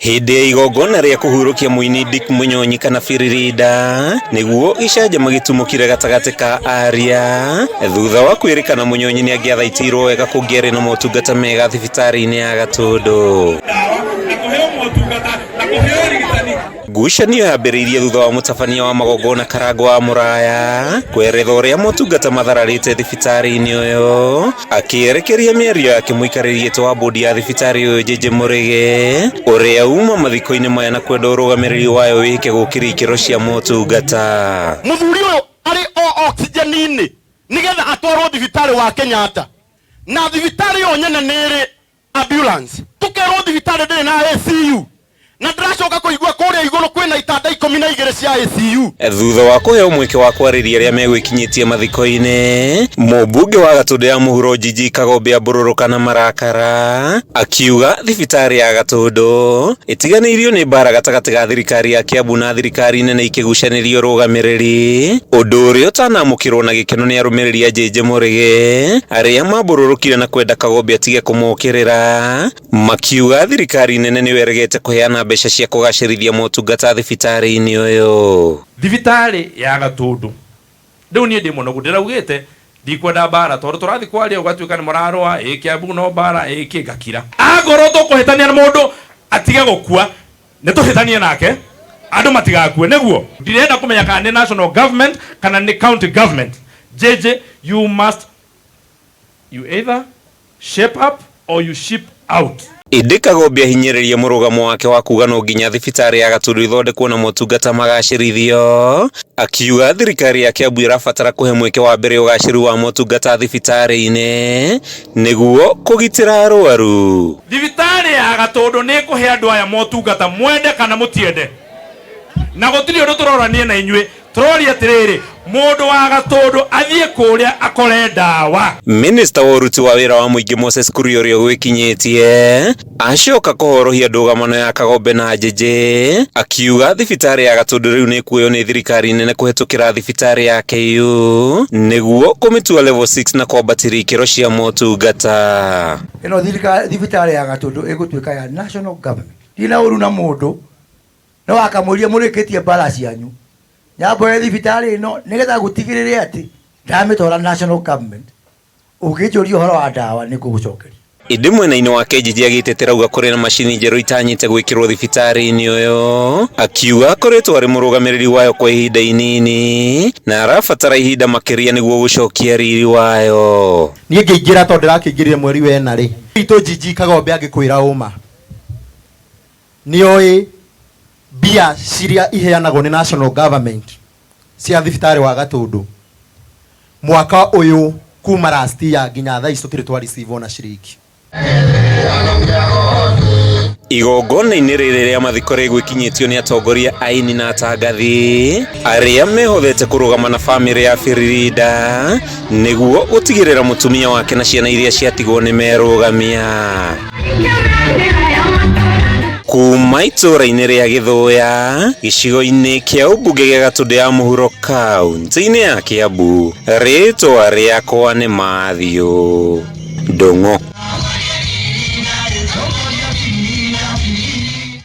Hĩndĩ ya igongona rĩa kũhurũkia mũini Dick Mũnyonyi kana Biririnda nĩguo gĩcanjama gĩtumũkire gatagatĩ ka aria thutha wa kwĩrĩkana Mũnyonyi nĩangĩathaitĩirwo wega kũngĩarĩ na motungata mega thibitarĩ-inĩ ya Gatũndũ. Ngucanio yambĩrĩirie thutha wa mũtabania wa magongona Karangũ wa Mũraya kweretha ũrĩa motungata mathararĩte thibitarĩ-inĩ ũyũ akĩerekeria mĩario yake mũikarĩri gĩtĩ wa bodi ya thibitarĩ ũyũ JJ Mũrĩge ũrĩa uma mathiko-inĩ maya na kwenda ũrũgamĩrĩri wayo wĩhĩke gũkĩria ikĩro cia motungata. Mũthuri ũyũ arĩ o oxygen-inĩ nĩgetha atwarwo thibitarĩ wa Kenyatta na thibitarĩ ĩyo nyene nĩ ĩrĩ ambulance tukerwo thibitarĩ ndĩrĩ na ICU na ndĩracoka kũigua kũrĩa igũrũ kwĩna itanda 12 cia ICU. Thutha wa kũheo mweke wa kwarĩria arĩa megwĩkinyĩtie mathiko-inĩ, mũmbunge wa Gatũndũ ya mũhuro Njinji Kagombe ambũrũrũka na marakara akiuga thibitarĩ ya Gatũndũ ĩtiganĩirio nĩ mbara gatagatĩ ga thirikari ya Kiambu na thirikari nene ikĩgucanĩria ũrũgamĩrĩri, ũndũ ũrĩa ũtanamũkĩrwo na gĩkeno nĩ arũmĩrĩri a JJ Mũrĩge arĩa mambũrũrũkire na kwenda Kagombe atige kũmũkĩrĩra makiuga thirikari nene nĩyo ĩregete kũheana mbeca cia kũgacĩrithia motungata thibitarĩ-inĩ ũyũ. Thibitarĩ ya Gatũndũ rĩu niĩ ndĩ mũnogu ndĩraugĩte ndikwenda mbara tondũ tũrathiĩ kwaria ũgatuĩka nĩ mũrarũa ĩ Kiambu no mbara ĩ kĩ ngakira. Angorwo tũkũhĩtania na mũndũ atige gũkua nĩ tũhĩtanie nake andũ matigakue nĩguo. Ndirenda kũmenya kana nĩ national government kana nĩ county government. JJ you must you either shape up or you ship out. Ĩndĩ Kagombe ahinyĩrĩria mũrũgamo wake wa kuga no nginya thibitarĩ ya Gatũndũ ĩthondekwo na motungata magacĩrithio, akiuga thirikari ya Kiambu ĩrabatara kũhe mweke wa mbere ũgacĩru wa motungata thibitarĩ-inĩ nĩguo kũgitĩra arwaru. Thibitarĩ ya Gatũndũ nĩ ĩkũhe andũ aya motungata mwende kana mũtiende, na gũtirĩ ũndũ tũroranie na inyuĩ tũroria atĩrĩrĩ mũndũ wa Gatũndũ athiĩ kũrĩa akore ndawa. Minista wa ũruti wa wĩra wa mũingĩ Moses Kuria ũrĩa ũgwĩkinyĩtie acoka kũhorohia ndũgamano ya Kagombe na JJ akiuga thibitarĩ ya Gatũndũ rĩu nĩ ĩkuoywo nĩ thirikari nene kũhetũkĩra thibitarĩ ya KU nĩguo kũmĩtua level 6 na kwambatĩria ikĩro cia motungata. Ĩno thibitarĩ ya Gatũndũ ĩgũtuĩka ya national government. Ndina ũru na mũndũ no akamũria mũrĩkĩtie mbara cianyu nyamboe thibitarĩ ĩno nĩgetha gũtigĩrĩre atĩ ndamĩtwara national government ũngĩnjũria ũhoro wa ndawa nĩ ngũgũcokeria. Ĩndĩ mwena-inĩ wake Njiji agĩtetera auga kũrĩ na macini njerũ itanyĩte gwĩkĩrwo thibitarĩ-inĩ ũyũ akiuga akoretwo arĩ mũrũgamĩrĩri wayo kwa ihinda inini na arabatara ihinda makĩria nĩguo gũcokia riri wayo. Niĩ ngĩingĩra tondũ ndĩrakĩingĩrire mweri wa ĩna rĩ itũ Njinji Kagombe angĩkwĩra ũma nĩoĩ mbia ciria iheanagwo nĩ national government cia thibitarĩ wa Gatũndũ mwaka ũyũ kuma last year nginya thaa ici tũtirĩ twa receive ona ciringi. Igongona-inĩ rĩrĩ rĩa mathiko rĩgwĩkinyĩtio nĩ atongoria aini na atangathi arĩa mehothete kũrũgama na bamĩrĩ ya Biririnda nĩguo gũtigĩrĩra mũtumia wake na ciana iria ciatigwo nĩ merũgamia. Kuma itũũra-inĩ rĩa Gĩthũya gĩcigo-inĩ kĩa ũmbunge gĩa Gatũndũ ya mũhuro kaunti-inĩ ya Kiambu, rĩtwa rĩakwa nĩ Matthew Ndung'u.